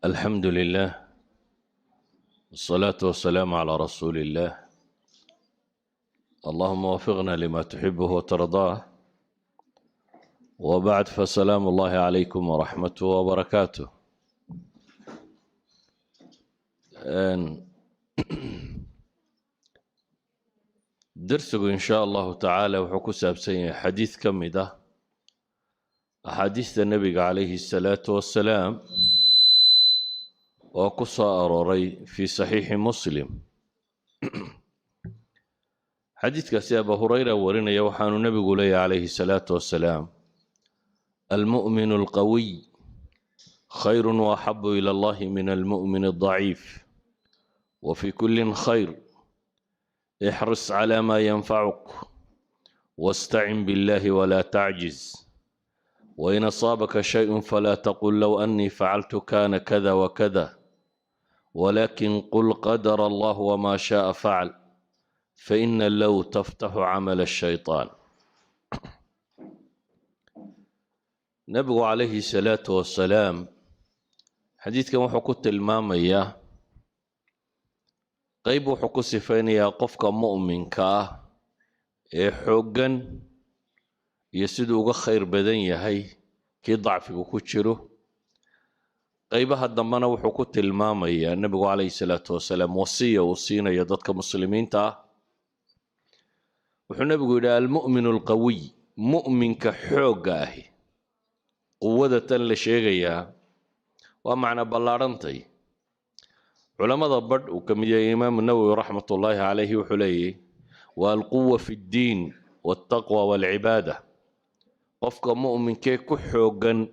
الحمد لله، والصلاة والسلام على رسول الله. اللهم وفقنا لما تحبه وترضاه، وبعد، فسلام الله عليكم ورحمته وبركاته. Darsigu in shaa Allahu tacaala wuxuu ku saabsan yahay xadiid ka mid ah axaadiista nebiga calayhi الsalaatu wassalaam oo ku soo arooray fii Saxiixi Muslim. Xadiidkaasi Abu Hurayra warinaya. Waxaanu nebigu leeyahy calayhi الsalaatu wassalaam: المؤمن القوي خير وأحب إلى الله من المؤمن الضعيف، وفي كل خير. احرص على ما ينفعك، واستعن بالله ولا تعجز، وإن أصابك شيء فلا تقل لو أني فعلت كان كذا وكذا، ولكن قل قدر الله وما شاء فعل، فإن لو تفتح عمل الشيطان. Nebigu calayhi salaatu wasalaam xadiidkan wuxuu ku tilmaamayaa qeyb, wuxuu ku sifaynayaa qofka mu'minka ah ee xooggan iyo siduu uga khayr badan yahay kii dacfigu ku jiro. Qeybaha dambena wuxuu ku tilmaamayaa nebigu calayhi salaatu wasalaam wasiya uu siinayo dadka muslimiinta ah. Wuxuu nebigu yidhi: المؤمن القوي, mu'minka xoogga ahi. Quwada tan la sheegayaa waa macna ballaadhantay. Culammada badh uu ka mid yahay Imaamu Nawowi raxmatullaahi calayhi wuxuu leeyahy: waa القوة في الدين والتقوى والعبادة. Qofka mu'minkee ku xooggan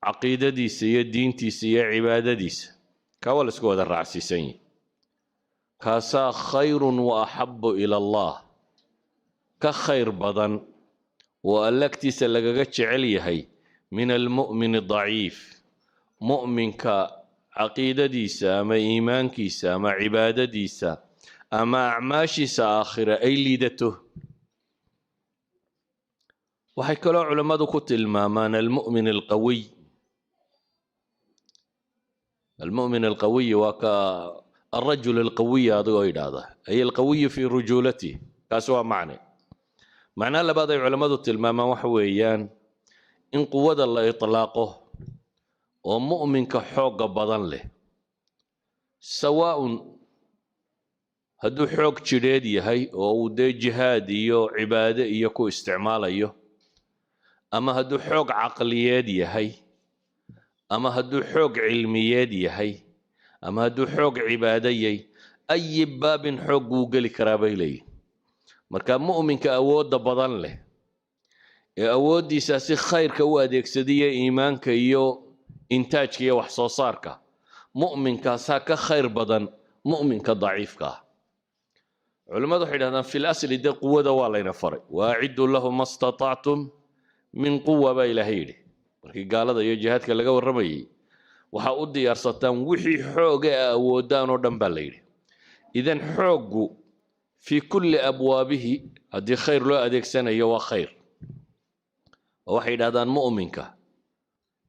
caqiidadiisa iyo diintiisa iyo cibaadadiisa, kaa waa la isku wada raacsiisan yihi, kaasaa خير وأحب إلى الله, ka khayr badan oo Alle agtiisa lagaga jecel yahay, من المؤمن الضعيف, mu'minka caqiidadiisa ama iimaankiisa ama cibaadadiisa ama acmaashiisa aakhira ay liidato. Waxay kaloo culammadu ku tilmaamaan المؤمن القوي. المؤمن القوي waa ka الرجل القوي adigoo yidhaahda, أي القوي في رجولته. Kaasi waa macne. Macnaha labaad ay culammadu tilmaamaan waxa weeyaan in quwada la itlaaqo oo mu'minka xoogga badan leh, sawaaun hadduu xoog jidheed yahay oo uu dee jihaad iyo cibaade iyo ku isticmaalayo, ama hadduu xoog caqliyeed yahay, ama hadduu xoog cilmiyeed yahay, ama hadduu xoog cibaadayay, ayi baabin xoog wuu geli karaa bay leeyihin. Marka mu'minka awoodda badan leh ee awooddiisa si khayrka u adeegsadiya, iimaanka iyo intaajka iyo wax soo saarka, mu'minkaasaa ka khayr badan mu'minka daciifka ah. Culimmadu waxay yidhahdaan في الأصل dee quwada waa layna faray. وأعدوا لهم ما استطعتم من قوة baa Ilaahay yidhi markii gaalada iyo jihaadka laga warramayay. Waxaa u diyaarsataan wixii xooga a awoodaan oo dhan baa la yidhi. إذن xooggu في كل أبوابه haddii khayr loo adeegsanayo waa khayr. Oo waxay yidhahdaan mu'minka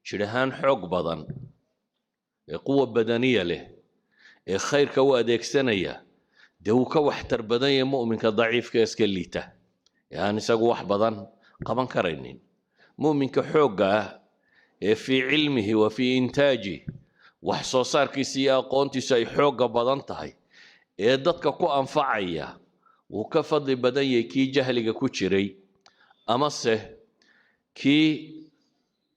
jidh ahaan xoog badan ee quwa badaniya leh ee khayrka u adeegsanaya, dee wuu ka waxtar badan yahay mu'minka daciifka ee iska liita ee aan isagu wax badan qaban karaynin. Mu'minka xoogga ah ee في علمه وفي إنتاجه, wax soo saarkiisa iyo aqoontiisu ay xoogga badan tahay ee dadka ku anfacaya, wuu ka fadli badan yahay kii jahliga ku jiray amase kii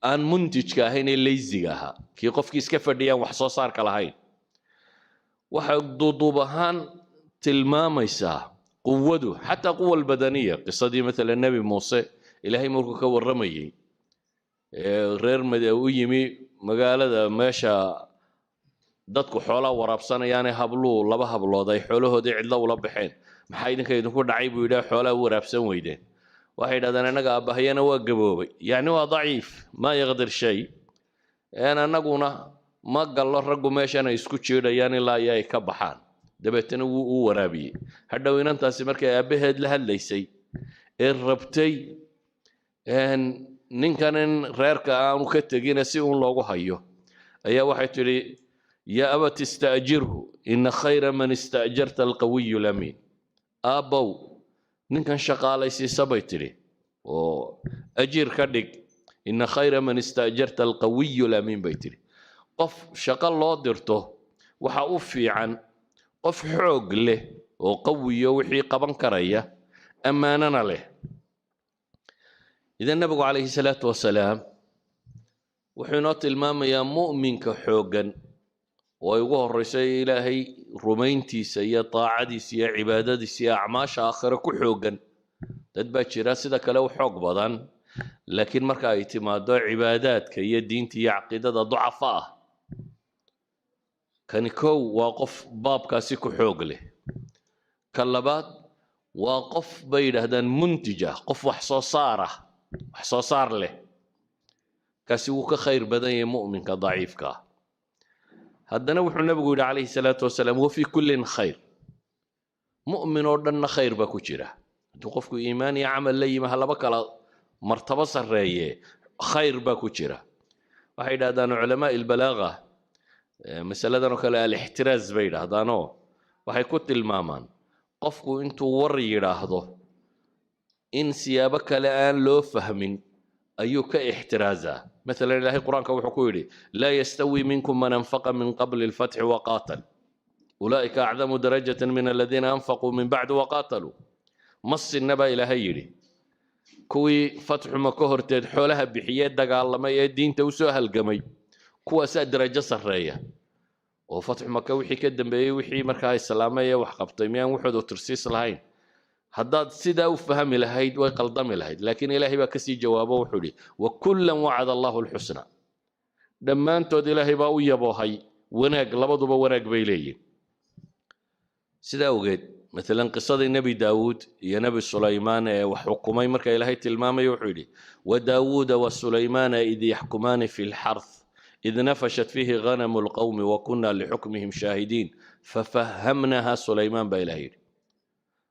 aan muntijka ahayn ee lazy-ga ahaa, kii qofkii iska fadhiyaan wax soo saarka lahayn. Waxay duuduub ahaan tilmaamaysaa quwadu xataa قوة البدنية. Qisadii maalan Nebi Muuse Ilaahay markuu ka warramayey reer u yimi magaalada meesha dadku xoolaa waraabsanayaane, habluu laba hablood ay xoolahoodii cidlo ula baxeen. "Maxaa idinka idinku dhacay?" buu yidhaah. "Xoolaa u waraabsan weydeen." Waxay yidhahdeen: "Annaga aabbahayana waa gaboobay," yacni waa daciif, ما يقدر شيء, annaguna ma gallo raggu meeshan ay isku jiidhayaan ilaa iyo ay ka baxaan. Dabeetana wuu u waraabiyey. Hadhow inantaasi markay aabbaheed la hadlaysay ee rabtay ninkan in reerka aanu ka tegina si uun loogu hayo. Ayaa waxay tidhi: "Yaa abati ista'jirhu, ina khayra man ista'jarta alqawiyu lamiin." Aabbow, ninkan shaqaalaysiisa, bay tidhi, oo ajiir ka dhig. "Ina khayra man ista'jarta alqawiyu lamiin," bay tidhi. Qof shaqo loo dirto waxa u fiican qof xoog leh oo qawiyo, wixii qaban karaya, ammaanana leh. Idan Nabigu calayhi salaatu wasalaam wuxuu inoo tilmaamayaa mu'minka xooggan oo ay ugu horeyso Ilaahay rumayntiisa iyo taacadiisa iyo cibaadadiisa iyo acmaasha aakhire ku xooggan. Dad baa jira sida kale u xoog badan, laakiin marka ay timaado cibaadaadka iyo diinta iyo caqiidada ducafa ah. Kani kow waa qof baabkaasi ku xoog leh. Ka labaad waa qof, bay yidhaahdaan, muntij ah, qof wax soo saar ah, wax soo saar leh. Kaasi wuu ka khayr badan yahay mu'minka daciifka ah. Haddana wuxuu Nabigu yidhi calayhi salaatu wasalaam: "Wa fii kullin khayr." Mu'min oo dhanna khayr baa ku jira. Hadduu qofku iimaan iyo camal la yimi, ha laba kala martabo sarreeye, khayr baa ku jira. Waxay yidhahdaan culamaa ilbalaaga masaladan oo kale alixtiraaz bay yidhaahdaanoo waxay ku tilmaamaan qofku intuu war yidhaahdo in siyaabo kale aan loo fahmin ayuu ka ixtiraazaa. Maalan, Ilaahay Qur-aanka wuxuu ku yidhi: "Laa yastawi minkum man anfaqa min qabli alfatxi waqaatal ulaa'ika acdamu darajatan min aladiina anfaquu min bacdu waqaataluu." Ma sinna, baa Ilaahay yidhi, kuwii fatxu Maka horteed xoolaha bixiyee dagaalamay ee diinta usoo halgamay. Kuwaasaa darajo sarreeya, oo fatxu Maka wixii ka dambeeyey, wixii markaa islaamay ee wax qabtay, miyaan waxoodu tirsiis lahayn? Haddaad sidaa u fahmi lahayd, way qaldami lahayd. Laakiin Ilaahay baa kasii jawaabo, wuxuu idhi: "Wakullan wacada Allahu alxusna." Dhammaantood Ilaahay baa u yaboohay wanaag. Labaduba wanaag bay leeyihin. Sidaa awgeed, maalan, qisadii Nebi Daawuud iyo Nebi Sulaymaan ee wax xukumay marka Ilaahay tilmaamayo, wuxuu yidhi: "Wadaawuuda wasulaymaana id yaxkumaani fi lxarth id nafashat fiihi ghanamu lqawmi wakuna lixukmihim shaahidiin fafahamnaha Sulaymaan," baa Ilahay yidhi.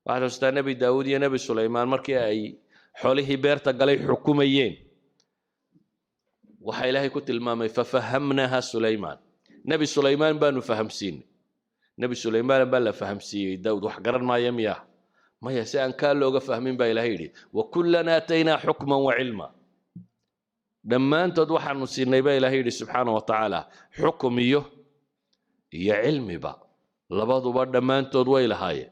Waxaad xustaa Nebi Daawuud iyo Nebi Sulaymaan markii ay xoolihii beerta galay xukumayeen. Waxaa Ilaahay ku tilmaamay "fafahamnaha Sulaymaan", Nebi Sulaymaan baanu fahamsiinay. Nebi Sulaymaan baa la fahamsiiyey, Daawud wax garan maaya miya? Maya, si aan kaa looga fahmin baa Ilahay yidhi: "Wakullan aataynaa xukman wa cilma." Dhammaantood waxaanu siinay, baa Ilahay yidhi subxaana wa tacaala, xukum iyo cilmiba. Labaduba dhammaantood way lahaayeen.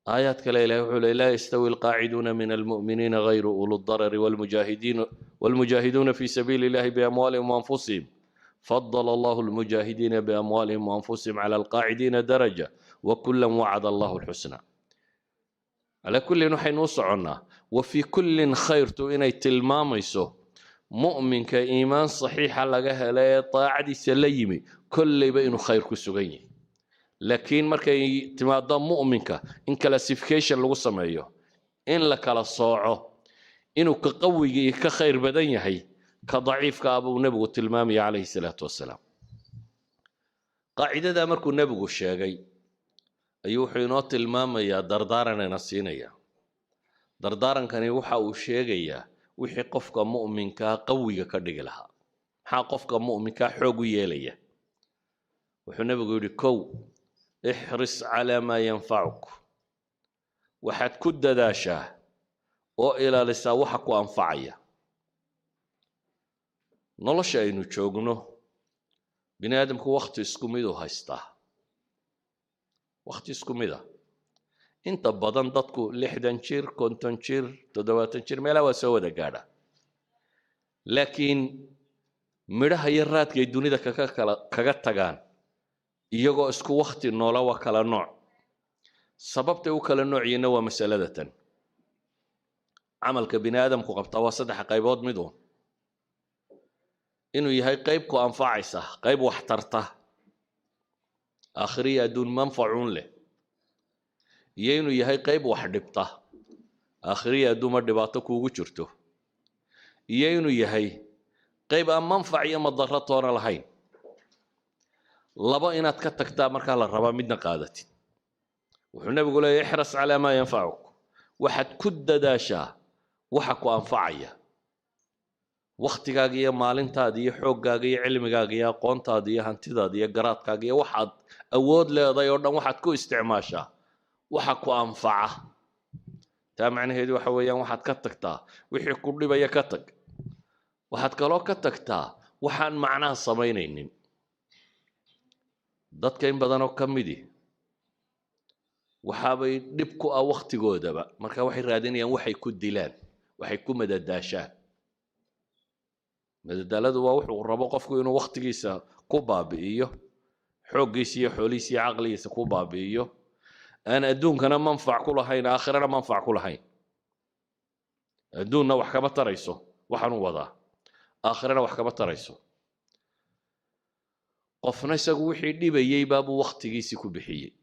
Aayaad kale Ilahay wuxuu leey: "Laa yastawi alqaaciduuna min almu'miniina gayru ulu darari walmujaahiduuna fi sabiili illahi biamwaalihim waanfusihim فضل الله المجاهدين بأموالهم وأنفسهم على القاعدين درجة وكلا وعد الله الحسنى." على كل waxaynu u soconnaa "وفي كل خير" tu inay tilmaamayso mu'minka iimaan saxiixa laga helay ee daacadiisa la yimi kolleyba inuu khayr ku sugan yahay. Laakiin markay timaado mu'minka in classification lagu sameeyo, in la kala sooco, inuu ka qawigii ka khayr badan yahay ka daciifka ah, buu Nebigu tilmaamaya calayhi salaatu wasalaam. Qaacidadaa markuu Nebigu sheegay ayuu wuxuu inoo tilmaamayaa dardaaranina siinaya. Dardaarankani waxa uu sheegayaa wixii qofka mu'minkaa qawiga ka dhigi lahaa. Maxaa qofka mu'minkaa xoog u yeelaya? Wuxuu Nebigu yidhi: kow, "Ixris calaa maa yanfacuk." Waxaad ku dadaashaa oo ilaalisaa waxa ku anfacaya. Nolosha aynu joogno, bini aadamku wakhti isku miduu haystaa, wakhti isku mid ah. Inta badan dadku 60 jir, 50 jir, 70 jir, meelaha waa soo wada gaadha. Laakiin midhaha iyo raadkay dunida kaga kala kaga tagaan iyagoo isku wakhti noola waa kala nooc. Sababtay u kala nooc yihiinna waa masalada tan. Camalka bini aadamku qabtaa waa saddex qaybood mid uun: inuu yahay qayb ku anfacaysa, qayb wax tarta, aakhiriya adduun manfacuun leh, iyo inuu yahay qayb wax dhibta, aakhiriya adduunma dhibaato kuugu jirto, iyo inuu yahay qayb aan manfac iyo madaro toona lahayn. Labo inaad ka tagtaa markaa la rabaa, midna qaadatid. Wuxuu Nebigu leeyahy: "Ixras calaa maa yanfacuk." Waxaad ku dadaashaa waxa ku anfacaya. Wakhtigaaga iyo maalintaada iyo xooggaaga iyo cilmigaaga iyo aqoontaada iyo hantidaada iyo garaadkaaga iyo waxaad awood leedahay oo dhan waxaad ku isticmaashaa waxa ku anfaca. Taa macnaheedu waxa weeyaan, waxaad ka tagtaa wixii ku dhibaya, ka tag. Waxaad kaloo ka tagtaa waxaan macnaha samaynaynin. Dadka in badanoo ka midi waxaabay dhib ku ah wakhtigoodaba. Marka waxay raadinayaan waxay ku dilaan, waxay ku madadaashaan. Madadaaladu waa wuxuu rabo qofku inuu wakhtigiisa ku baabi'iyo, xooggiisa iyo xoolihiisa iyo caqligiisa ku baabi'iyo, aan adduunkana manfac ku lahayn, aakhirana manfac ku lahayn. Adduunna wax kama tarayso waxaanu wadaa, aakhirana wax kama tarayso. Qofna isagu wixii dhibayey baabuu wakhtigiisii ku bixiyey,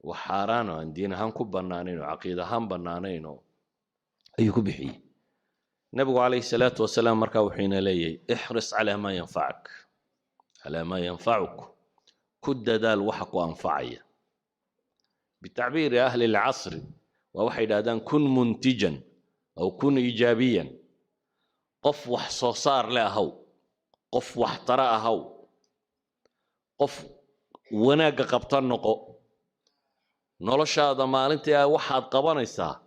wax xaaraan oo aan diin ahaan ku bannaanayn oo caqiid ahaan bannaanayn oo ayuu ku bixiyey. Nabigu calayhi salaatu wasalaam markaa wuxuu ina leeyahay: احرص على ما ينفعك، على ما ينفعك. Ku dadaal waxa ku anfacaya. بتعبير أهل العصر waa waxay yidhahdaan كن منتجا أو كن إيجابيا. Qof wax soo saar le ahaw, qof wax tara ahaw, qof wanaagga qabta noqo. Noloshaada maalintii waxaad qabanaysaa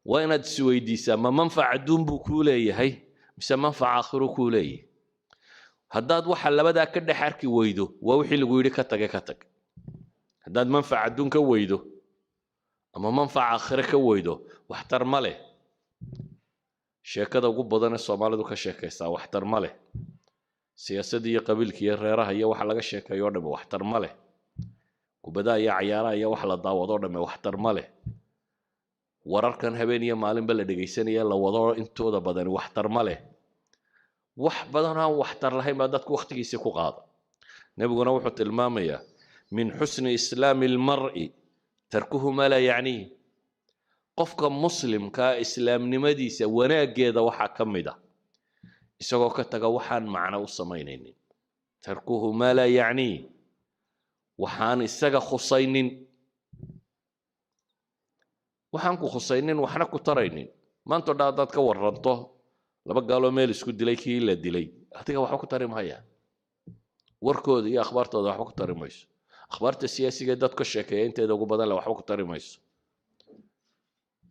waa inaad isweydiisaa: ma manfac adduun buu kuu leeyahay mise manfac aakhiro kuu leeyahay? Haddaad waxa labadaa ka dhex arki weydo, waa wixii lagu yidhi ka tage, ka tag. Haddaad manfac adduun ka weydo ama manfac aakhire ka weydo, waxtar ma leh. Sheekada ugu badan ee Soomaalidu ka sheekaysaa waxtar ma leh. Siyaasadda iyo qabiilka iyo reeraha iyo waxa laga sheekeeyo o dhamme waxtar ma leh. Kubadaha iyo cayaaraha iyo wax la daawado o dhamme waxtar ma leh. Wararkan habeen iyo maalinba la dhegaysanaya, la wado intooda badani waxtar ma leh. Wax badan aan waxtar lahayn baa dadku wakhtigiisii ku qaada. Nebiguna wuxuu tilmaamayaa: من حسن إسلام المرء تركه ما لا يعنيه. Qofka muslimkaa islaamnimadiisa wanaaggeeda waxaa ka mid ah isagoo ka taga waxaan macno u samaynaynin. تركه ما لا يعنيه, waxaan isaga khusaynin, waxaan ku khusaynin, waxna ku taraynin. Maanta o dhan haddaad ka waranto laba gaaloo meel isku dilay, kii la dilay adiga waxba ku tari mahayaan. Warkooda iyo akhbaartooda waxba ku tari mayso. Akhbaarta siyaasiga dad ka sheekeeya inteeda ugu badan le waxba ku tari mayso.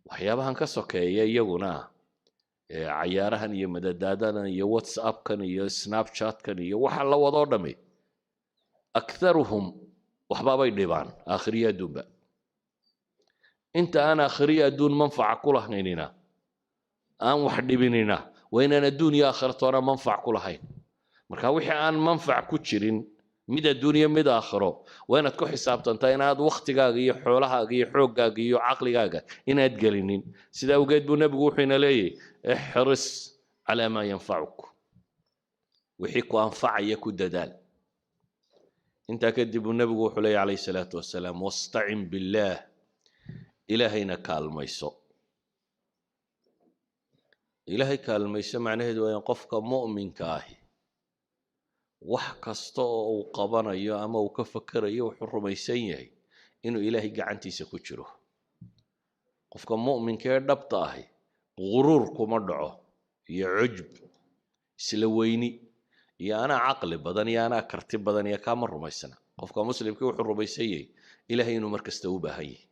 Waxyaabahan ka sokeeya iyaguna, cayaarahan iyo madadaadadan iyo WhatsAppkan iyo Snapchatkan iyo waxa la wadoo dhami, أكثرهم waxbaabay dhibaan aakhiriya adduunba. Inta aan aakhiriya adduun manfaca ku lahaynina, aan wax dhibinina, waa inaan adduun iyo aakhira toona manfac ku lahayn. Marka wixii aan manfac ku jirin, mid adduun iyo mid aakhiro, waa inaad ku xisaabtantaa inaad wakhtigaaga iyo xoolahaaga iyo xooggaaga iyo caqligaaga inaad gelinin. Sidaa awgeed buu nebigu wuxuu ina leeyahy: احرص على ما ينفعك. Wixii ku anfacaya ku dadaal. Intaa kadib buu nebigu wuxuu leeyahy calayhi salaatu wasalaam: واستعن بالله. Ilaahayna kaalmayso. Ilaahay kaalmayso macnaheedu waa in qofka mu'minka ahi wax kasta oo uu qabanayo ama uu ka fakerayo wuxuu rumaysan yahay inuu Ilaahay gacantiisa ku jiro. Qofka mu'minka ee dhabta ahi guruur kuma dhaco iyo cujb, isla weyni iyo anaa caqli badan iyo anaa karti badan iyo kaama rumaysana. Qofka muslimkii wuxuu rumaysan yahay Ilaahay inuu mar kasta u baahan yahay,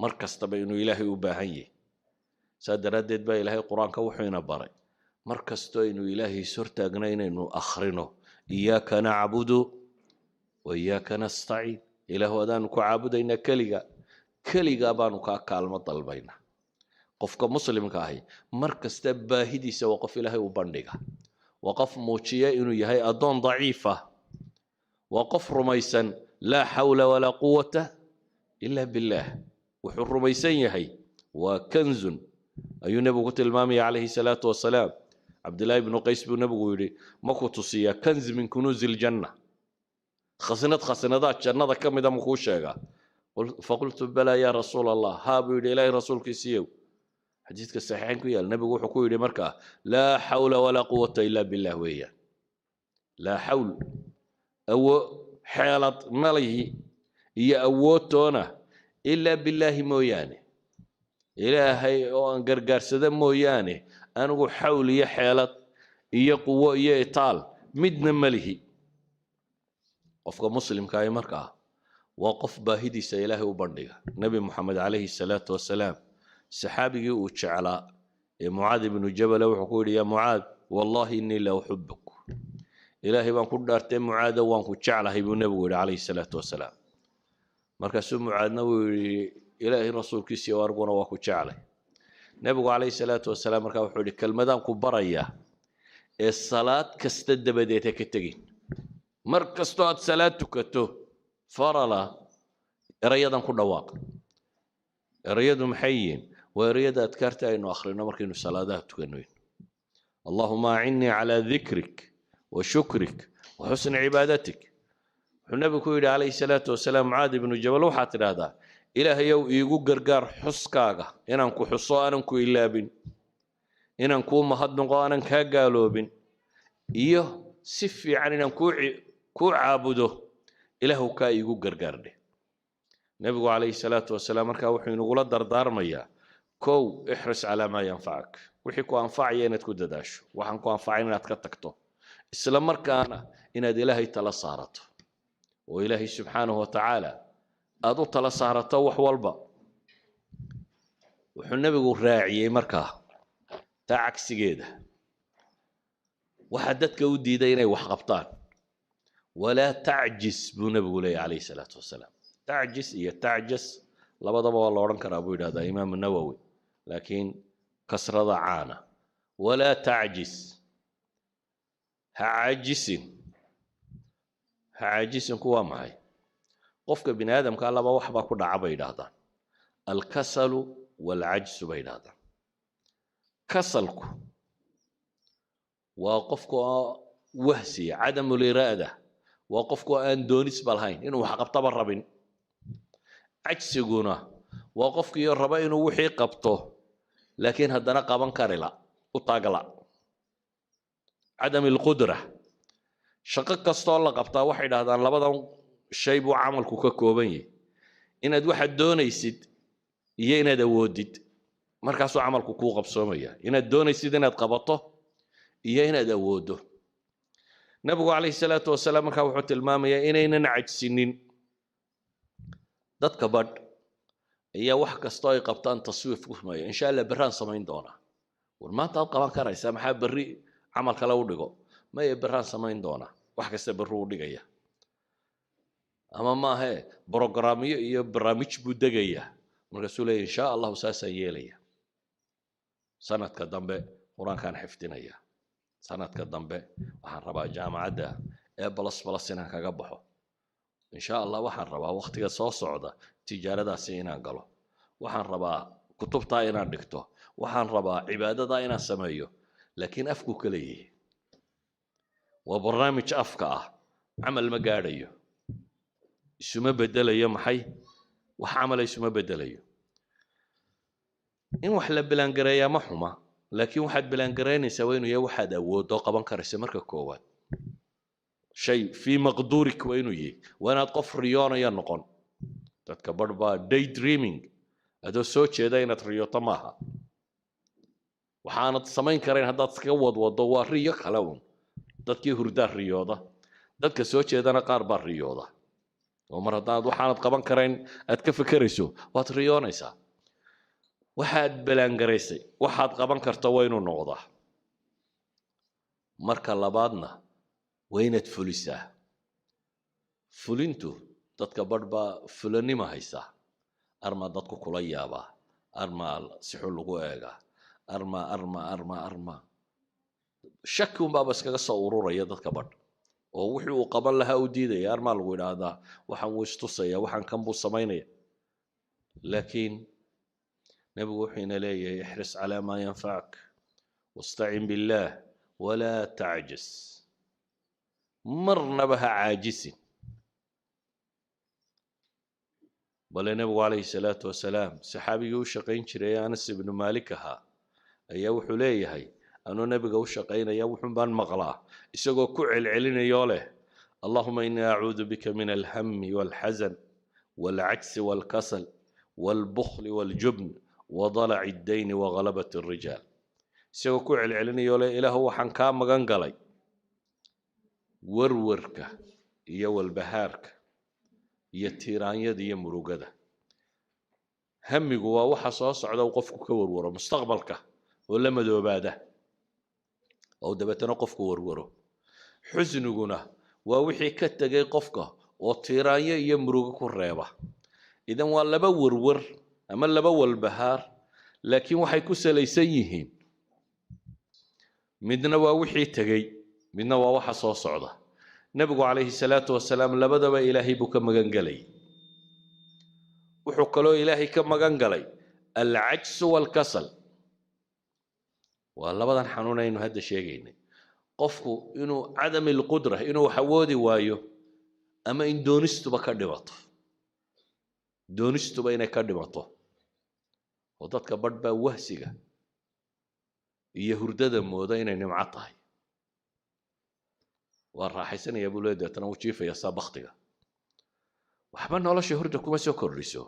mar kastaba inuu Ilaahay u baahan yahay. Saa daraaddeed baa Ilaahay Qur-aanka wuxuu ina baray mar kastoo aynu Ilaahay is hortaagna inaynu akhrino: إياك نعبد وإياك نستعين. Ilaahu, adaanu ku caabudaynaa keliga, keligaa baanu kaa kaalmo dalbaynaa. Qofka muslimka ahi mar kasta baahidiisa waa qof Ilaahay u bandhiga, waa qof muujiya inuu yahay addoon daciif ah, waa qof rumaysan لا حول ولا قوة إلا بالله. Wuxuu rumaysan yahay waa كنز ayuu nebigu ku tilmaamaya calayhi salaatu wasalaam. Cabdillaahi ibnu Qays buu nebigu yidhi: "Ma ku tusiyaa كنز من كنوز الجنة? Khasnad khasnadaha jannada ka mida ma kuu sheegaa?" فقلت بلى يا رسول الله. Haa, buu yidhi, Ilaahay rasuulkiisiiyow. Xadiidka saxiixayn ku yaal, nebigu wuxuu ku yidhi markaa: لا حول ولا قوة إلا بالله weeyaan. Laa xawl, awo xeelad malihi iyo awoodtoona, إلا بالله mooyaane, Ilaahay oo aan gargaarsada mooyaane. Anigu xawl iyo xeelad iyo quwo iyo itaal midna ma lihi. Qofka muslimka ahi markaa waa qof baahidiisa Ilaahay u bandhiga. Nebi Moxamed calayhi salaatu wasalaam saxaabigii uu jeclaa ee Mucaad ibnu Jabale wuxuu ku yidhi: "Yaa Mucaad, wallahi innii la uxibuk." Ilaahay baan ku dhaartay, Mucaado, waan ku jeclahay, buu nebigu yidhi calayhi salaatu wasalaam. Markaasuu Mucaadna wuu yidhi: "Ilaahay rasuulkiisiyo, aniguna waa ku jeclay." Nebigu calayhi salaatu wasalaam markaa wuxuu yidhi: "Kelmadaan ku barayaa ee salaad kasta dabadeed ha ka tegin. Mar kastoo aad salaad tukato farala, erayadan ku dhawaaq." Erayadu maxay yihiin? Waa erayada adkaarta aynu akhrino markaynu salaadaha tukanoyn: "Allahuma acinnii calaa dikrik wa shukrik wa xusni cibaadatik." Wuxuu nebigu ku yidhi calayhi salaatu wasalaam Mucaad ibnu Jabal: "Waxaad tidhaahdaa, Ilaahayow, iigu gargaar xuskaaga, inaan ku xuso aanan ku ilaabin, inaan kuu mahadnaqo aanan kaa gaaloobin, iyo si fiican inaan kuu caabudo. Ilaahu, kaa iigu gargaar dheh." Nebigu calayhi salaatu wasalaam markaa wuxuu inagula dardaarmayaa: kow, ixris calaa maa yanfacak, wixii ku anfacaya inaad ku dadaasho, waxaan ku anfacayn inaad ka tagto, isla markaana inaad Ilaahay tala saarato oo Ilaahay subxaanahu wa tacaala aad u tala saarato wax walba. Wuxuu nebigu raaciyey markaa taa cagsigeeda, waxaa dadka u diiday inay wax qabtaan: "Walaa tacjis," buu nebigu leeyahy calayhi salaatu wasalaam. Tacjis iyo tacjas labadaba waa la odhan karaa, buu yidhahdaa Imaamu Nawowi, laakiin kasrada caana. "Walaa tacjis," ha caajisin. Ha caajisinku waa maxay? Qofka bini aadamka laba wax baa ku dhaca, bay yidhaahdaan: alkasalu waalcajsu, bay yidhahdaan. Kasalku waa qofka oo wahsiya, cadamu liraada, waa qofka oo aan doonisba lahayn inuu wax qabtaba rabin. Cajsiguna waa qofkii raba inuu wixii qabto, laakiin haddana qaban karila, u taagla, cadam alqudra. Shaqo kastoo la qabtaa, waxay dhahdaan, labadan shay buu camalku ka kooban yahay: inaad waxaad doonaysid iyo inaad awoodid. Markaasuu camalku kuu qabsoomaya, inaad doonaysid inaad qabato iyo inaad awooddo. Nabigu calayhi salaatu wasalaam markaa wuxuu tilmaamayaa inaynan cajsinin. Dadka badh ayaa wax kastoo ay qabtaan taswiif ku sameeya: "Insha Allah berraan samayn doonaa." War, maanta aad qaban karaysaa, maxaa berri camal kale u dhigo? "Maya, berraan samayn doonaa." Wax kasta berri u dhigaya, ama maahe brogramyo iyo barnaamij buu degayaa. Markaasuu leeya: "Insha Allahu saasaan yeelaya, sanadka dambe Qur-aankaan xifdinaya, sanadka dambe waxaan rabaa jaamacadda ee plus plus inaan kaga baxo, insha Allah waxaan rabaa waktiga soo socda tijaaradaasi inaan galo, waxaan rabaa kutubtaa inaan dhigto, waxaan rabaa cibaadadaa inaan sameeyo." Laakiin afku ka leeyahay waa barnaamij afka ah, camal ma gaadhayo, isuma bedelayo. Maxay wax camala isuma bedelayo. In wax la bilaangareeyaa ma xuma, laakiin waxaad bilaangaraynaysaa waa inuu yahay waxaad awooddo, qaban karaysa. Marka koowaad, shay fii maqduurik waa inuu yahay. Waa inaad qof riyoonaya noqon. Dadka barh baa day dreaming, adoo soo jeeda inaad riyooto maaha. Waxaanad samayn karayn haddaad iskaga wadwado, waa riyo kale un. Dadkii hurdaa riyooda, dadka soo jeedana qaar baa riyooda. Oo mar haddaad waxaanad qaban karayn aad ka fekerayso, waad riyoonaysaa. Waxaad balaangaraysay waxaad qaban karto waa inuu noqdaa. Marka labaadna waa inaad fulisaa. Fulintu, dadka barh baa fulanima haysaa: armaa dadku kula yaabaa, armaa si xun lagu eegaa, armaa, armaa, armaa, armaa, shaki unbaaba iskaga soo ururaya dadka badh, oo wixii uu qaban lahaa u diidaya. Armaa lagu idhaahdaa, waxaan wuu istusaya, waxaan kan buu samaynaya. Laakiin nebigu wuxuu ina leeyahay: ixris calaa maa yanfacak wastacin billaah walaa tacjis. Marnaba ha caajisin. Bale nebigu calayhi salaatu wasalaam saxaabigii u shaqayn jiray, Anas ibnu Maalik ahaa, ayaa wuxuu leeyahay: "Anuu nebiga u shaqaynaya wuxun baan maqlaa isagoo ku celcelinayoo leh: Allahuma inii acuudu bika min alhami walxasan walcajsi walkasal walbukhli waljubn wadalaci addayni waghalabati alrijaal." Isagoo ku celcelinayo le: "Ilaahu, waxaan kaa magan galay warwarka iyo walbahaarka iyo tiiraanyada iyo murugada." Hamigu waa waxa soo socda uu qofku ka warwaro, mustaqbalka oo la madoobaada oo dabeetana qofku warwaro. Xusniguna waa wixii ka tegay qofka oo tiiraanyo iyo murugo ku reeba. Idan waa laba warwar ama laba walbahaar, laakiin waxay ku salaysan yihiin: midna waa wixii tegey, midna waa waxa soo socda. Nebigu calayhi salaatu wasalaam labadaba Ilaahay buu ka magan gelay. Wuxuu kaloo Ilaahay ka magan galay العجز والكسل. Waa labadan xanuun aynu hadda sheegaynay: qofku inuu عدم القدرة, inuu wax awoodi waayo, ama in doonistuba ka dhimato, doonistuba inay ka dhimato. Oo dadka badh baa wahsiga iyo hurdada mooda inay nimco tahay. Waa raaxaysanaya buu leeyahay, deetana wuu jiifaya saa baktiga. Waxba nolosha hurda kuma soo kordhiso.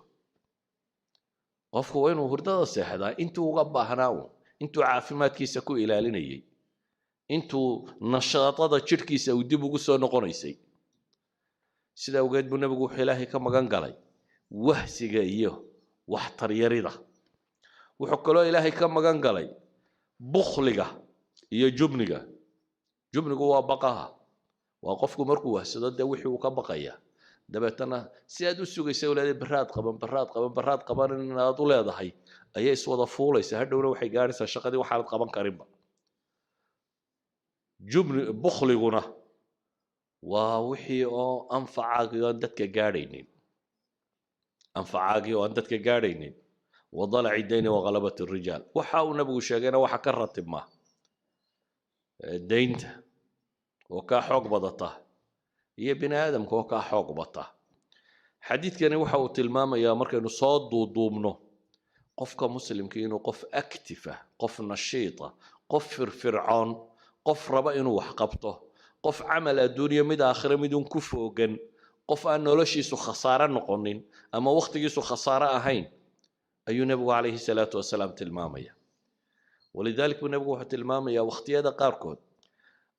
Qofku waa inuu hurdada seexdaa intuu uga baahnaa uun, intuu caafimaadkiisa ku ilaalinayay, intuu nashaadada jidhkiisa uu dib ugu soo noqonaysay. Sida awgeed buu Nebigu wuxuu Ilaahay ka magan galay wahsiga iyo waxtaryarida. Wuxuu kaloo Ilaahay ka magan galay bukhliga iyo jubniga. Jubnigu waa baqaha, waa qofku markuu wahsado dee wixii uu ka baqaya. Dabeetana si aad u sugaysa leedahay baraad qaban, baraad qaban, baraad qaban inaad u leedahay ayay iswada fuulaysa. Hadhowna waxay gaadhaysaa shaqadii waxaanad qaban karinba. Jubni, bukhliguna waa wixii oo anfacaagii oo aan dadka gaadhaynin, anfacaagii oo aan dadka gaadhaynin. وضلع الدين وغلبة الرجال. Waxa uu Nabigu sheegayna waxa ka ratibma deynta oo kaa xoog badata iyo bini aadamka oo kaa xoog bata. Xadiidkani waxa uu tilmaamayaa, markaynu soo duuduubno, qofka muslimka inuu qof active ah, qof nashiita, qof firfircoon, qof raba inuu wax qabto, qof camal adduunyo mid aakhire midun ku foogan, qof aan noloshiisu khasaare noqonin ama wakhtigiisu khasaare ahayn ayuu Nebigu calayhi salaatu wasalaam tilmaamaya. ولذلك buu Nebigu wuxuu tilmaamayaa wakhtiyada qaarkood: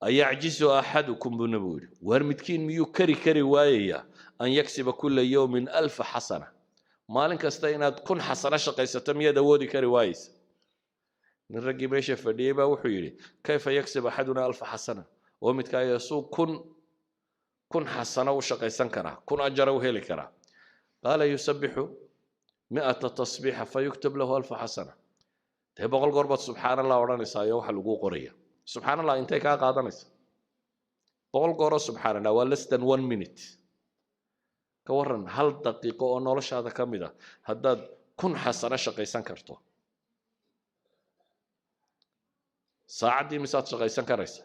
"أيعجز أحدكم," buu Nebigu yidhi, "waar midkiin miyuu kari kari waayayaa أن يكسب كل يوم ألف حسنة?" Maalin kasta inaad 1000 xasano shaqaysato miyaad awoodi kari waayeysa? Nin raggii meesha fadhiyey baa wuxuu yidhi: "كيف يكسب أحدنا ألف حسنة?" Oo midkaa yeesuu 1000 xasano u shaqaysan karaa, 1000 ajara u heli karaa? قال: يسبح 100 تسبيحة فيكتب له 1000 حسنة. Dee 100 goor baad subxaan Allah odhanaysaa iyo waxa laguu qoraya. Subxaan Allah intay kaa qaadanaysa? 100 gooroo subxaan Allah waa less than one minute. Ka waran hal daqiiqo oo noloshaada ka mid a haddaad 1000 xasano shaqaysan karto? Saacaddii misaad shaqaysan karaysa?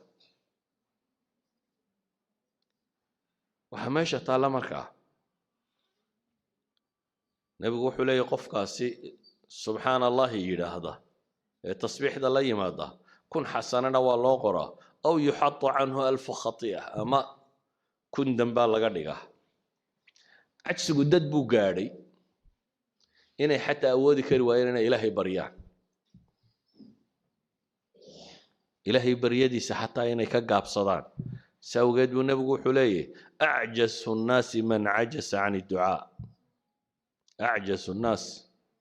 Waxaa meesha taalla markaa, Nebigu wuxuu leeyahy qofkaasi subxaan Allahi yidhaahda ee tasbiixda la yimaada, 1000 xasanana waa loo qoraa, أو يحط عنه 1000 خطيئة, ama 1000 dambaa laga dhigaa. Cajsigu dad buu gaadhay inay xataa awoodi kari waayeen inay Ilaahay baryaan, Ilaahay baryadiisa xataa inay ka gaabsadaan. Si awgeed buu Nebigu wuxuu leeyahy: "أعجز الناس من عجز عن الدعاء، أعجز الناس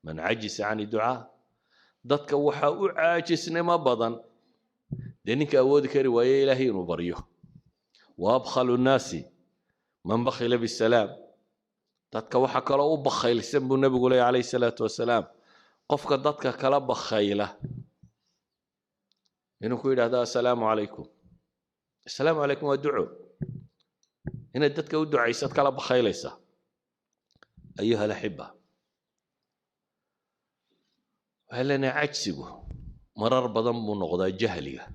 من عجز عن الدعاء." Dadka waxaa u caajisnimo badan dee ninka awoodi kari waaye Ilaahay inuu baryo. "وأبخل الناس من بخل بالسلام." Dadka waxaa kaloo u bakhaylsan, buu Nebigu leeyahy calayhi salaatu wasalaam, qofka dadka kala bakhayla inuu ku yidhaahdo "assalaamu calaykum". Assalaamu calaykum waa duco. Inaad dadka u ducaysad kala bakhaylaysa. أيها الأحبة, waxay leenahay cajsigu marar badan buu noqdaa jahliga.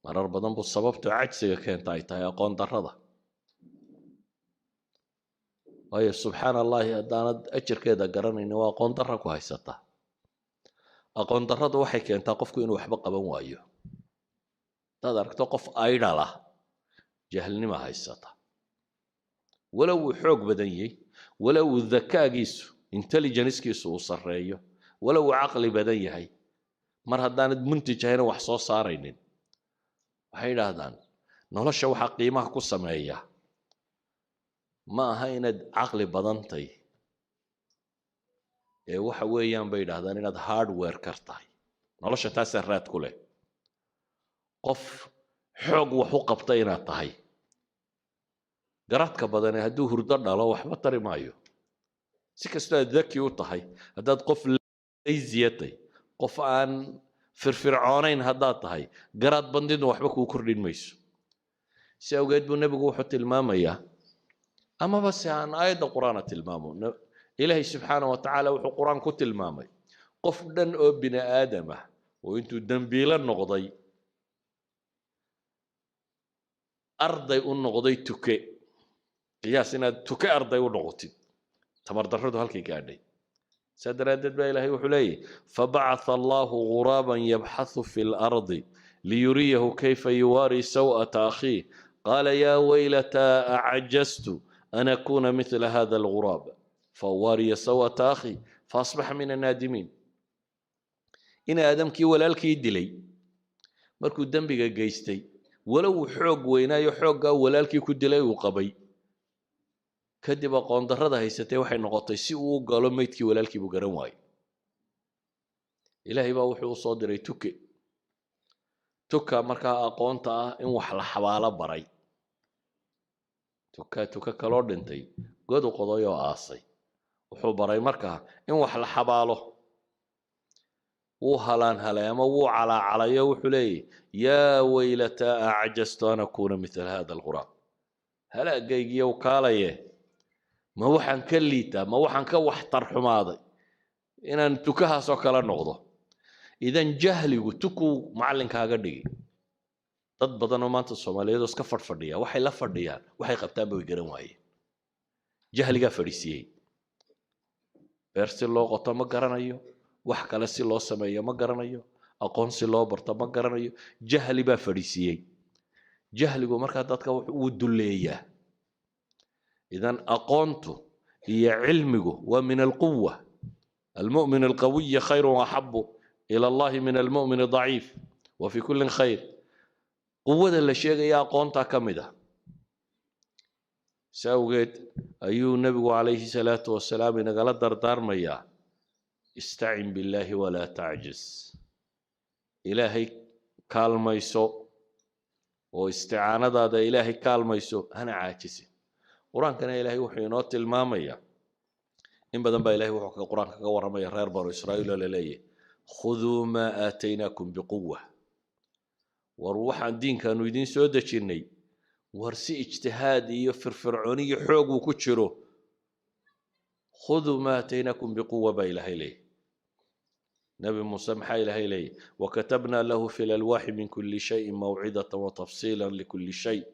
Marar badan buu sababta cajsiga keenta ay tahay aqoon darrada. Waayo, subxaana Allahi haddaanad ajarkeeda garanaynin, waa aqoon darra ku haysata. Aqoon darradu waxay keentaa qofku inuu waxba qaban waayo. Haddaad aragto qof idle ah, jahlnima haysata. Walow uu xoog badan yahay, walow uu dakaagiisu, intelligencekiisu uu sarreeyo, walow uu caqli badan yahay, Mar haddaanad muntij ahayna, wax soo saaraynin, waxay yidhaahdaan nolosha waxaa qiimaha ku sameeya ma aha inaad caqli badantay ee waxa weeyaan, bay yidhahdaan, inaad hard worker tahay. Nolosha taasaa raad ku leh, qof xoog wax u qabta inaad tahay. Garaadka badane hadduu hurdo dhalo waxba tari maayo. Si kastoo aad daki u tahay, haddaad qof lazy atay, qof aan firfircoonayn haddaad tahay, garaad bandidna waxba kuu kordhin mayso. Si awgeed buu Nebigu wuxuu tilmaamayaa, amaba se aan aayadda Qur-aana tilmaamo, Ilaahay subxaana wa tacaala wuxuu Qur-aan ku tilmaamay qof dhan oo bini aadam ah oo intuu dembiilo noqday arday u noqday tuke. Qiyaas inaad tuke arday u noqotid, tamar darradu halkay gaadhay. Saa daraaddeed baa Ilaahay wuxuu leeyahy: فبعث الله غرابا يبحث في الأرض ليريه كيف يواري سوءة أخيه، قال يا ويلتى أعجزت أن أكون مثل هذا الغراب فأواري سوءة أخي فأصبح من النادمين. In aadamkii walaalkii dilay markuu dembiga geystay, walow uu xoog weynaayo, xooggaa walaalkii ku dilay uu qabay, kadib aqoon darrada haysatay waxay noqotay si uu u galo meydkii walaalkii buu garan waayey. Ilaahay baa wuxuu u soo diray tuke. Tuka markaa aqoonta ah in wax la xabaalo baray. Tuka tuka kaloo dhintay god u qoday oo aasay, wuxuu baray markaa in wax la xabaalo. Wuu halaan halay ama wuu calaacalayo, wuxuu leeyahy: يا ويلتى أعجزت أن أكون مثل هذا الغراب. Halaagaygiyow kaalaye, ma waxaan ka liitaa, ma waxaan ka waxtar xumaaday inaan tukahaasoo kale noqdo? Idan jahligu tukuu macallinkaaga dhigi. Dad badan oo maanta Soomaaliyeed oo iska fadhfadhiya, waxay la fadhiyaan, waxay qabtaanba way garan waayeen. Jahligaa fadhiisiiyey. Beer si loo qoto ma garanayo, wax kale si loo sameeyo ma garanayo, aqoon si loo barto ma garanayo. Jahli baa fadhiisiiyey. Jahligu markaa dadka wuu dulleeyaa. Idan aqoontu iyo cilmigu waa من القوة. المؤمن القوي خير وأحب إلى الله من المؤمن الضعيف وفي كل خير. Quwada la sheegaya aqoontaa ka mid ah. Si awgeed ayuu Nebigu calayhi salaatu wasalaam inagala dardaarmayaa: استعن بالله ولا تعجز. Ilaahay kaalmayso oo isticaanadaada Ilaahay kaalmayso, hana caajisin. Qur-aankana Ilaahay wuxuu inoo tilmaamayaa in badan baa Ilahay wuxuu Qur-aanka kaga warramaya reer Banu Israa'iil oo laleeyahy: خذوا ما آتيناكم بقوة. War waxaan diinkaanu idiin soo dejinnay, war si ijtihaad iyo firfircooni iyo xoog uu ku jiro. خذوا ما آتيناكم بقوة baa Ilaahay leeyahy. Nebi Muuse maxaa Ilaahay leeyahy? وكتبنا له في الألواح من كل شيء موعظة وتفصيلا لكل شيء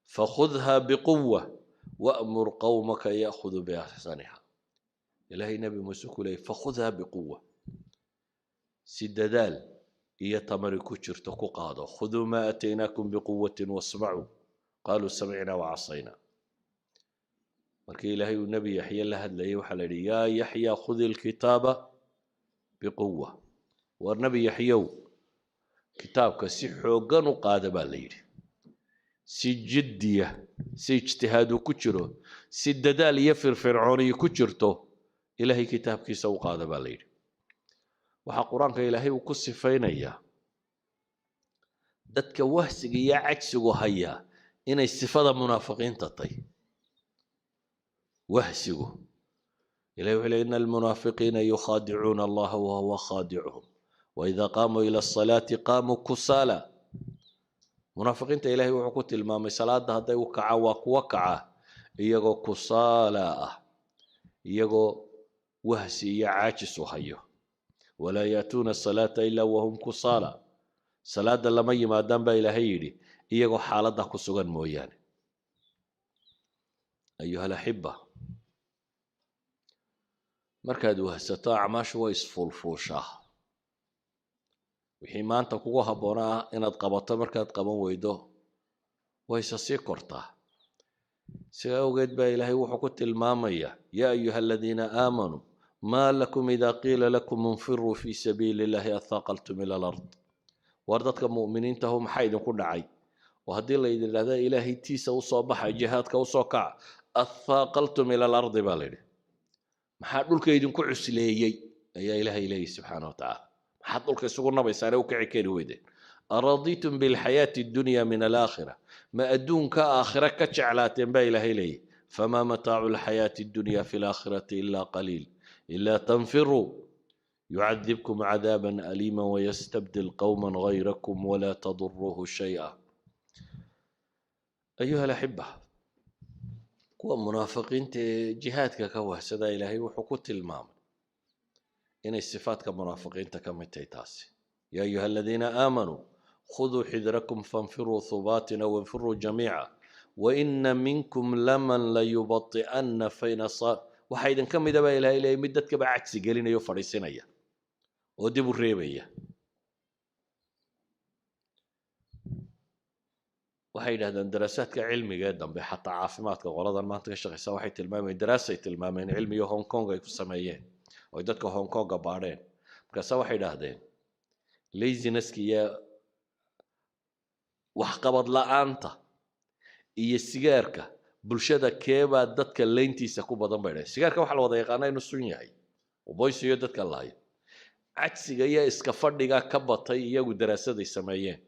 فخذها بقوة وأمر قومك يأخذوا بأحسنها. Ilaahay Nebi Muuse ku leeyay: فخذها بقوة, si dadaal iyo tamari ku jirto ku qaado. خذوا ما آتيناكم بقوة واسمعوا قالوا سمعنا وعصينا. Markii Ilaahay uu Nebi Yaxye la hadlayay, waxaa la yidhi: يا يحيى خذ الكتاب بقوة. War Nebi Yaxyow, kitaabka si xooggan u qaada baa la yidhi. Si jiddiya, si ijtihaadu ku jiro, si dadaal iyo firfircooniyi ku jirto Ilaahay kitaabkiisa u qaada baa la yidhi. Waxaa Qur-aanka Ilaahay uu ku sifaynayaa dadka wahsiga iyo cajsigu hayaa inay sifada munaafiqiinta tay wahsigu. Ilahi wuxuu leey: إن المنافقين يخادعون الله وهو خادعهم وإذا قاموا إلى الصلاة قاموا كسالى. Munaafiqiinta Ilaahay wuxuu ku tilmaamay salaada hadday u kacaan waa kuwa kaca iyagoo kusaala ah, iyagoo wahsi iyo caajis u hayo. ولا يأتون الصلاة إلا وهم كسالى. Salaada lama yimaadaan baa Ilaahay yidhi iyagoo xaaladda ku sugan mooyaane. أيها الأحبة, markaad wahsato acmaashu way isfuulfuushaa. Wixii maanta kugu habboonaa inaad qabato markaad qaban weydo, wayse sii kortaa. Sidaa awgeed baa Ilaahay wuxuu ku tilmaamayaa: يا أيها الذين آمنوا Maa lakum idaa qiila lakum infiruu fii sabiili illahi athaaqaltum ila alard. War dadka mu'miniintahu, maxaa idinku dhacay oo haddii la idin idhahda Ilaahay tiisa usoo baxa, jihaadka usoo kaca, athaaqaltum ila alardi baa la yidhi? Maxaa dhulka idinku cusleeyey ayaa Ilaahay leeyahy subxaana wa tacaala. Maxaad dhulka isugu nabaysaane u kici kari weydeen? Araditum bilxayaati addunya min alaakhira, ma adduunka aakhira ka jeclaateen baa Ilaahay leeyahy. Famaa mataacu alxayaati addunya fi alaakhirati ilaa qaliil. Ilaa tanfiruu yucadibkum cadaaban aliima wayastabdil qowma gayrakum walaa taduruuhu shay'a. Ayuha alaxiba, kuwa munaafiqiinta ee jihaadka ka wahsadaa, Ilaahay wuxuu ku tilmaamay inay sifaadka munaafiqiinta ka mid tahay taasi. Yaa ayuha aladiina aamanuu khuduu xidrakum fanfiruu hubaatin aw infiruu jamiica waina minkum laman layubati'anna fain asaa. Waxaa idinka mida baa Ilahay leeyay mid dadkaba cajsi gelinaya o fadhiisinaya oo dib u reebaya. Waxay yidhahdeen daraasaadka cilmiga ee dambe, xataa caafimaadka qoladan maanta ka shaqeysa waxay tilmaamayeen, daraasay tilmaameen cilmiga Hong Kong ay ku sameeyeen oo ay dadka Hong Konga baadheen. Markaasa waxay idhaahdeen lazinesska iyo waxqabad la-aanta iyo sigaarka bulshada keebaa dadka leyntiisa ku badan bay dhaheen. Sigaarka waxaa la wada yaqaanaa inuu sun yahay oo boysiyo dadka lahayo. Cajsiga iyo iska fadhiga ka batay iyagu daraasaday sameeyeen,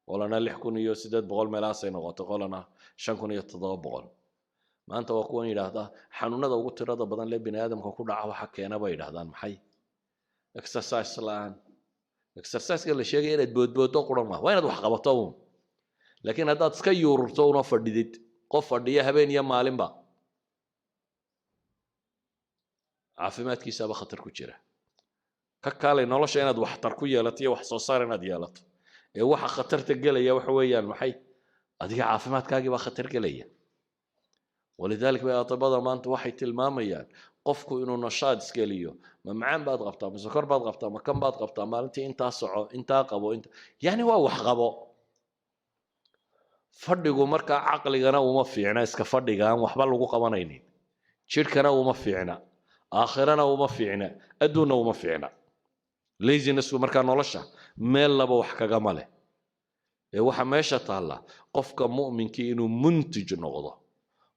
qolana 6800 meelahaasay noqotay, qolana 5700. Maanta waa kuwan yidhaahdaa xanuunada ugu tirada badan lee bini aadamka ku dhaca waxa keena bay yidhahdaan maxay? Exercise la-aan. Exerciseka la sheegaya inaad boodbooddo quran maaha, waa inaad wax qabato uun. Laakiin haddaad iska yuururto una fadhidid, qof fadhiya habeen iyo maalinba caafimaadkiisaaba khatar ku jira. Ka kaalay nolosha inaad waxtar ku yeelato iyo wax soo saar inaad yeelato ee waxa khatarta gelaya waxa weeyaan maxay? Adiga caafimaadkaagii baa khatar gelaya. Walidalik bay atibada maanta waxay tilmaamayaan qofku inuu nashaad iskeliyo. Ma macaan baad qabtaa, ma sokor baad qabtaa, ma kan baad qabtaa, maalintii intaa soco, intaa qabo, inta yani waa wax qabo. Fadhigu markaa caqligana uma fiicna, iska fadhiga aan waxba lagu qabanaynin jidhkana uma fiicna, aakhirana uma fiicna, adduunna uma fiicna. Lazinessku markaa nolosha meel laba wax kagama leh. Ee waxa meesha taalla qofka mu'minkii inuu muntij noqdo,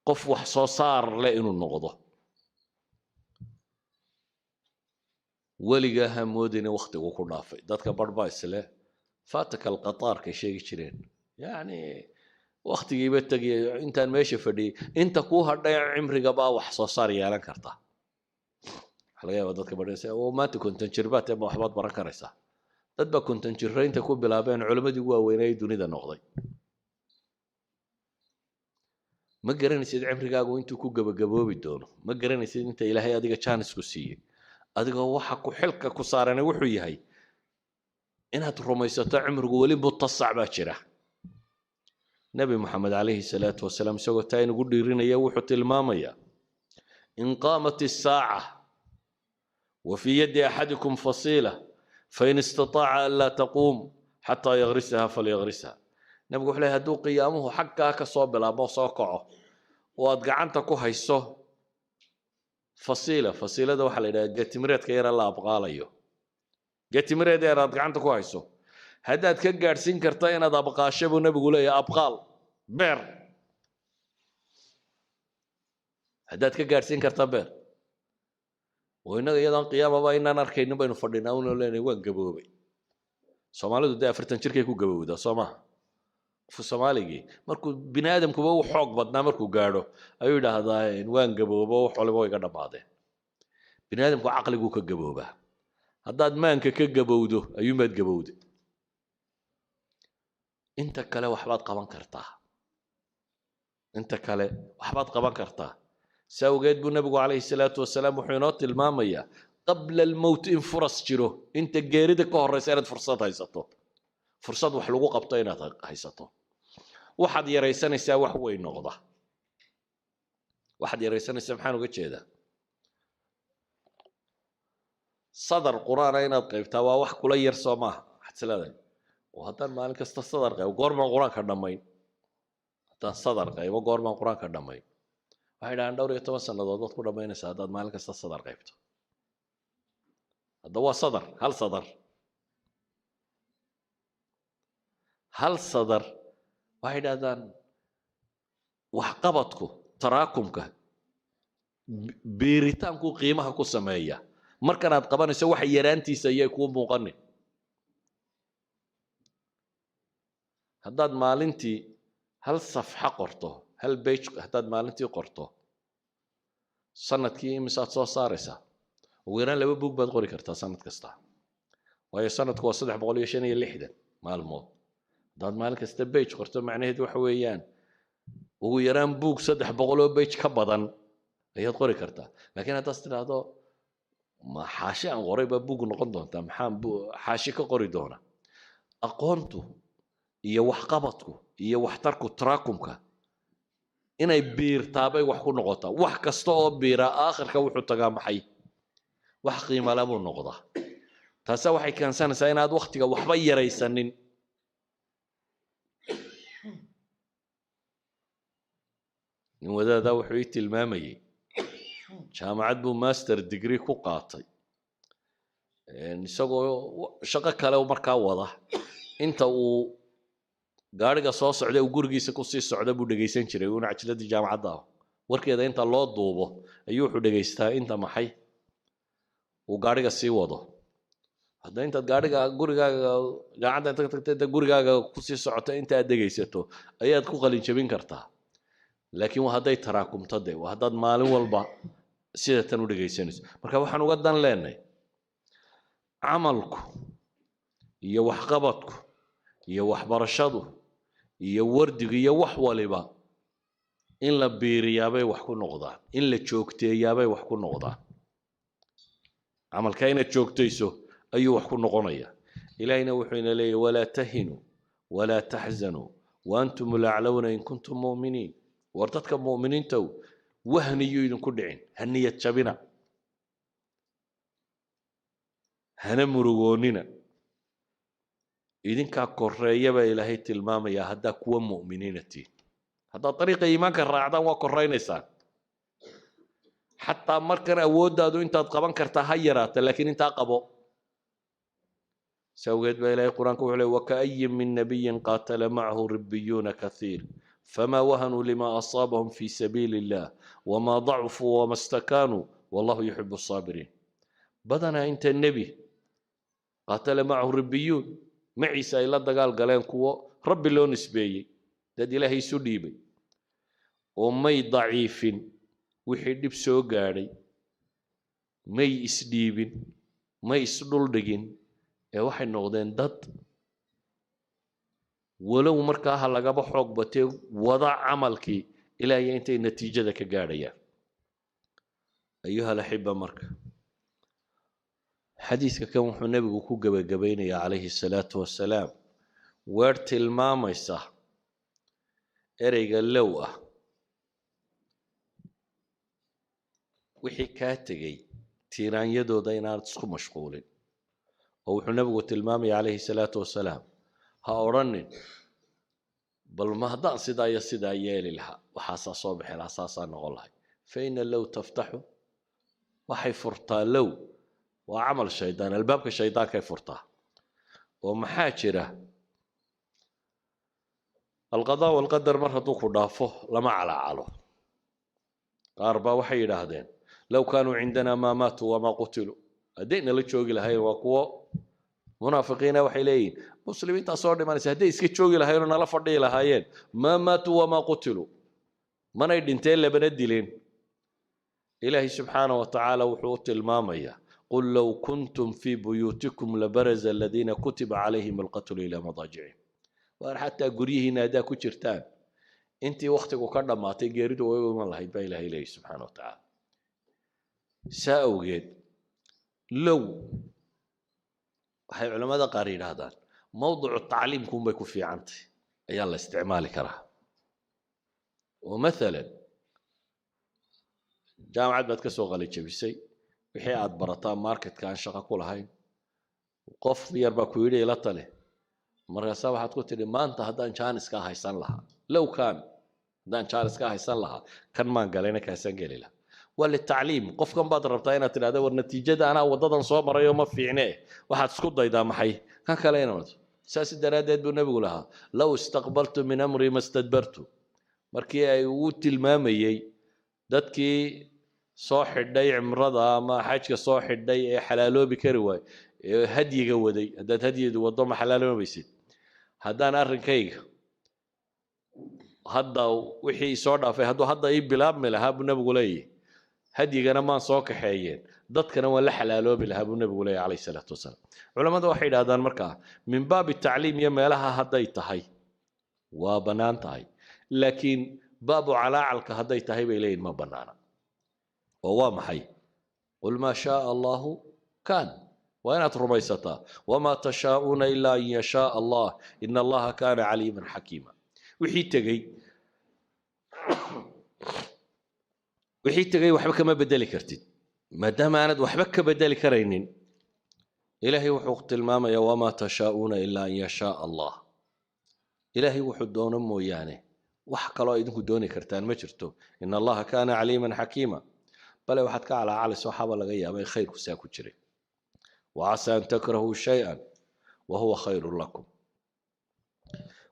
qof wax soo saar leh inuu noqdo. Weligaa ha moodina wakhtigu ku dhaafay. Dadka barh baa isle faataka alqataarkay sheegi jireen, yacni wakhtigiiba tegay intaan meesha fadhiyey. Inta kuu hadhay cimriga baa wax soo saar yeelan karta. Waxaa laga yaabaa dadka badhaysa oo maanta 50 jir baad tahay, ma waxbaad baran karaysaa? Dad baa 50 jirro inta ku bilaabeen culimmadii ugu waaweynay dunida noqday. Ma garanaysid cimrigaagu intuu ku gabagaboobi doono, ma garanaysid inta Ilaahay adiga jaanisku siiyey. Adigoo waxa ku xilka ku saarana wuxuu yahay inaad rumaysato cimrigu weli mutasac baa jira. Nebi Moxamed calayhi salaatu wasalaam isagoo taa inugu dhiirinaya wuxuu tilmaamayaa: in qaamat isaaca wa fii yadi axadikum fasiila fain istataaca an laa taquum xataa yagrisaha falyagrisha. Nebigu wuxuu leeyahay hadduu qiyaamuhu xaggaa ka soo bilaabo, soo kaco oo aad gacanta ku hayso fasiila, fasiilada waxaa la yidhaha geetimireedka yara la abqaalayo, geetimireed yar aad gacanta ku hayso, haddaad ka gaadhsiin karta inaad abqaasho buu nebigu leeyahay, abqaal beer haddaad ka gaadhsiin karta beer. Oo innaga iyadoon qiyaamaba inaan arkaynin baynu fadhinaa una leenahay waan gaboobay. Soomaalidu dee 40 jirkay ku gabowdaa, soo maaha? Qofku Soomaaligii markuu bini aadamkuba u xoog badnaa markuu gaadho ayuu yidhaahdaa waan gaboobo, wax waliba way ga dhammaadeen. Bini aadamku caqliguu ka gaboobaa. Haddaad maanka ka gabowdo ayuunbaad gabowday, inta kale waxbaad qaban kartaa, inta kale waxbaad qaban kartaa. Si awgeed buu nebigu calayhi salaatu wasalaam wuxuu inoo tilmaamayaa qabla almowt in furas jiro, inta geerida ka horreysa inaad fursad haysato, fursad wax lagu qabto inaad haysato. Waxaad yaraysanaysaa wax weyn noqda. Waxaad yaraysanaysaa maxaan uga jeedaa? Sadar qur-aana inaad qaybtaa waa wax kula yar, soo maaha? Waxaad is leedahay oo haddaan maalin kasta sadar qaybo goormaan qur-aanka dhammayn? Haddaan sadar qaybo goormaan qur-aanka dhammayn? Waxay dhahaan dhowr iyo toban sannadood baad ku dhammaynaysaa haddaad maalin kasta sadar qaybto. Hadda waa sadar, hal sadar, hal sadar. Waxay idhahdaan waxqabadku taraakumka, biiritaanku qiimaha ku sameeya. Markanaad qabanayso waxa yaraantiisa ayay kuu muuqanin. Haddaad maalintii hal safxa qorto, hal page haddaad maalintii qorto, sanadkii imisaad soo saaraysaa? Ugu yaraan 2 buug baad qori kartaa sanad kasta, waayo sanadku waa 365 maalmood. Haddaad maalin kasta page qorto, macnaheedu waxa weeyaan ugu yaraan buug 300 oo page ka badan ayaad qori kartaa. Laakiin haddaad tidhaahdo, "Ma xaashi aan qoray baa buug noqon doontaa? Maxaan xaashi ka qori doonaa?" Aqoontu iyo waxqabadku iyo waxtarku taraakumka inay biirtaabay wax ku noqotaa. Wax kasta oo biiraa aakhirka wuxuu tagaa maxay? Wax qiimale buu noqdaa. Taasa waxay keensanaysaa inaad waktiga waxba yaraysanin. Nin wadaadaa wuxuu ii tilmaamayey jaamacad buu master degree ku qaatay, isagoo shaqo kale markaa wada. Inta uu gaariga soo socda uu gurigiisa kusii socda buu dhegaysan jiray uuna cajiladii jaamacadda ah warkeeda inta loo duubo ayuu wuxuu dhegaystaa inta maxay uu gaariga sii wado. Hadda intaad gaariga gurigaaga jaamacadda inta ka tagta, inta gurigaaga kusii socota, inta aad dhegaysato ayaad ku qalin jabin kartaa. Laakiin waa hadday taraakumto de, waa haddaad maalin walba sida tan u dhegaysanayso. Marka waxaan uga dan leenahay camalku iyo waxqabadku iyo waxbarashadu iyo wardigu iyo wax waliba in la biiriyaabay wax ku noqdaan, in la joogteeyaabay wax ku noqdaan. Camalka inaad joogtayso ayuu wax ku noqonaya. Ilaahina wuxuu ina leeyahy: "Walaa tahinuu walaa taxzanuu wa antum alaclawna in kuntum mu'miniin." War dadka mu'miniintow, wahniyuu idinku dhicin, ha niyad jabina, hana murugoonina, idinkaa koreeya baa Ilaahay tilmaamayaa haddaa kuwa mu'miniina tihin. Haddaad dariiqa iimaanka raacdaan, waa koraynaysaan. Xataa markan awooddaadu intaad qaban kartaa ha yaraata, laakiin intaa qabo. Si awgeed baa Ilahay Qur-aanka wuxuu leey: "Wakaayin min nabiyin qaatala macahu ribiyuuna kathiir fama wahanuu lima asaabahum fi sabiili illah wama dacfuu wama stakaanuu wallahu yuxibu asaabiriin." Badanaa inta nebi qaatala macahu ribiyuun, maciisa ay la dagaal galeen kuwo Rabbi loo nisbeeyey, dad Ilaahay isu dhiibay, oo may daciifin wixii dhib soo gaadhay, may isdhiibin, may isdhuldhigin, ee waxay noqdeen dad walow markaa ha lagaba xoog batee wada camalkii ilaa iyo intay natiijada ka gaadhayaan. Ayuha alaxiba, marka xadiiska kan wuxuu nebigu ku gebagabaynayaa calayhi salaatu wasalaam weer tilmaamaysa ereyga low ah. Wixii kaa tegey tiiraanyadooda inaanad isku mashquulin, oo wuxuu nebigu tilmaamaya calayhi salaatu wasalaam: ha odhanin, "Bal ma haddaan sidaa iyo sidaa yeeli lahaa, waxaasaa soo bixi lahaa, saasaa noqon lahay." Fa ina low taftaxu, waxay furtaa low, waa camal shaydaan, albaabka shaydaankay furtaa. Oo maxaa jira? Alqadaa walqadar mar hadduu ku dhaafo lama calaacalo. Qaar baa waxay yidhaahdeen: "Low kaanuu cindanaa maa maatuu wamaa qutiluu." Hadday nala joogi lahayn, waa kuwo munaafiqiina, waxay leeyihin muslimiintaa soo dhimanaysa, hadday iska joogi lahayen oo nala fadhiyi lahaayeen, maa maatuu wamaa qutiluu, manay dhinteen labana dileen. Ilaahay subxaana wa tacaala wuxuu u tilmaamayaa: "Qul low kuntum fii buyuutikum labaraza aladiina kutiba calayhim alqatlu ilaa madaajicihim." Waar xataa guryihiina haddaa ku jirtaan, intii waktigu ka dhammaatay geeridu way u iman lahayd, baa Ilahay leeyahy subxaana wa tacaala. Saa awgeed low waxay culammada qaar yidhaahdaan mawducu tacliimkuunbay ku fiicantay ayaa la isticmaali karaa. Oo mathalan jaamacad baad ka soo qalijabisay, wixii aad barataa marketka aan shaqo ku lahayn. Qof yar baa ku yidhi, "Ila tale." Markaasaa waxaad ku tidhi, "Maanta haddaan jaaniskaa haysan lahaa, low kaan haddaan jaaniskaa haysan lahaa, kan maan galayna, kaasaan geli lahaa." Waa litacliim. Qofkan baad rabtaa inaad tidhahda, war, natiijada anaa waddadan soo marayo ma fiicne, waxaad isku daydaa maxay kan kale inaad. Saas daraaddeed buu Nebigu lahaa: "Low istaqbaltu min amrii ma stadbartu." Markii ay uu tilmaamayey dadkii soo xidhay cimrada ama xajka soo xidhay ee xalaaloobi kari waay ee hadyiga waday, haddaad hadyidu waddo ma xalaaloobaysid. Haddaan arrinkayga hadda wixii soo dhaafay hadduu hadda ii bilaabmi lahaa, buu Nebigu leeyahy, hadyigana maan soo kaxeeyeen, dadkana waan la xalaaloobi lahaa, buu Nebigu leeyahy, calayhi salaatu wasalaam. Culammadu waxay yidhahdaan markaa, min baabi tacliim iyo meelaha hadday tahay waa bannaan tahay, laakiin baabu calaacalka hadday tahay, bay leeyihin, ma bannaana. Oo waa maxay? Qul maa shaaa Allahu kaan, waa inaad rumaysataa. Wamaa tashaa'uuna ilaa an yashaaa Allah, ina Allaha kaana caliiman xakiima. Wixii tegey waxba kama bedeli kartid. Maadaama aanad waxba ka bedeli karaynin, Ilaahay wuxuu tilmaamayaa: wamaa tashaa'uuna ilaa an yashaaa Allah. Ilaahay wuxuu doono mooyaane wax kaloo idinku dooni kartaan ma jirto. Ina Allaha kaana caliiman xakiima. Bale waxaad ka calaacalayso waxaaba laga yaaba in khayrku saa ku jiray. Wacasaa an takrahuu shay-an wa huwa khayrun lakum.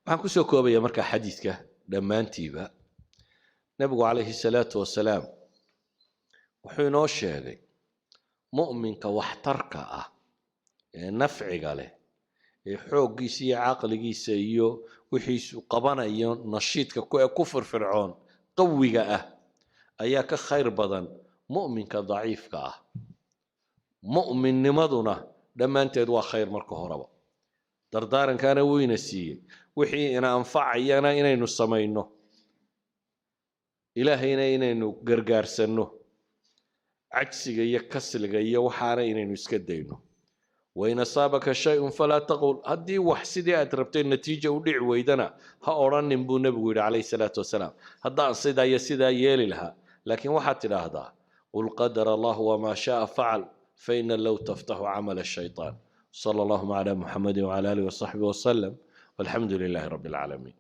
Waxaan kusoo koobaya markaa xadiidka dhammaantiiba, Nebigu calayhi salaatu wasalaam wuxuu inoo sheegay mu'minka waxtarka ah ee nafciga leh ee xooggiisa iyo caqligiisa iyo wixiisu qabanayo nashiidka ee ku firfircoon, qawiga ah, ayaa ka khayr badan mu'minka daciifka ah. Mu'minnimaduna dhammaanteed waa khayr. Marka horeba dardaarankaana wuyna siiyey, wixii ina anfacayana inaynu samayno, Ilaahayna inaynu gargaarsanno, cajsiga iyo kasliga iyo waxaana inaynu iska dayno. Wain asaabaka shayun falaa taqul, haddii wax sidii aad rabtay natiija u dhici weydana, ha odhanin, buu Nebigu yidhi, calayhi salaatu wasalaam, haddaan sidaa iyo sidaa yeeli lahaa. Laakiin waxaad tidhaahdaa: qul qadara Allahu wamaa shaaa facal, faina low taftaxu camala shaytaan. Sala allahuma cala Muxamadi wcala alihi wasaxbihi wasalam, walxamdu lilaahi rabbi alcaalamiin.